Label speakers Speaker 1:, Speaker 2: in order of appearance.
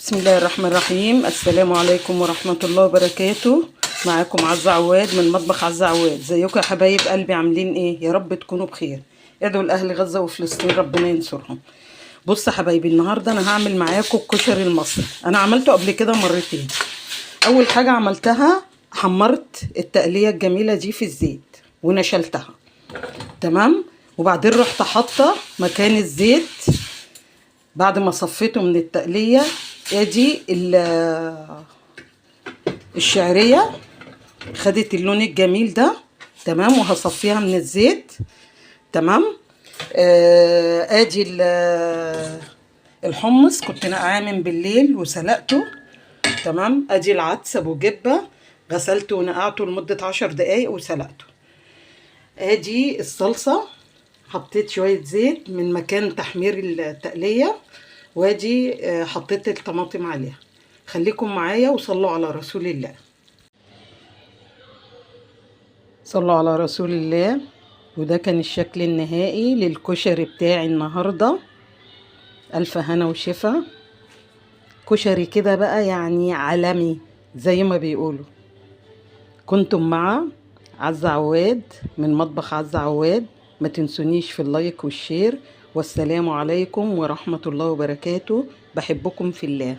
Speaker 1: بسم الله الرحمن الرحيم. السلام عليكم ورحمة الله وبركاته. معاكم عزة عواد من مطبخ عزة عواد. ازيكم يا حبايب قلبي؟ عاملين ايه؟ يا رب تكونوا بخير. ادعوا لأهل غزة وفلسطين ربنا ينصرهم. بص يا حبايبي، النهارده انا هعمل معاكم الكشري المصري. انا عملته قبل كده مرتين. اول حاجة عملتها حمرت التقلية الجميلة دي في الزيت ونشلتها، تمام؟ وبعدين رحت حاطة مكان الزيت بعد ما صفيته من التقلية ادي الشعرية، خدت اللون الجميل ده، تمام؟ وهصفيها من الزيت، تمام؟ ادي الحمص كنت نقعاه من بالليل وسلقته، تمام؟ ادي العدس ابو جبة، غسلته ونقعته لمدة 10 دقايق وسلقته. ادي الصلصة، حطيت شوية زيت من مكان تحمير التقلية، وادي حطيت الطماطم عليها. خليكم معايا وصلوا على رسول الله. صلوا على رسول الله. وده كان الشكل النهائي للكشري بتاعي النهاردة. ألف هنا وشفا. كشري كده بقى يعني عالمي زي ما بيقولوا. كنتم مع عزة عواد من مطبخ عزة عواد. ما تنسونيش في ال like وال share، والسلام عليكم ورحمة الله وبركاته. بحبكم في الله.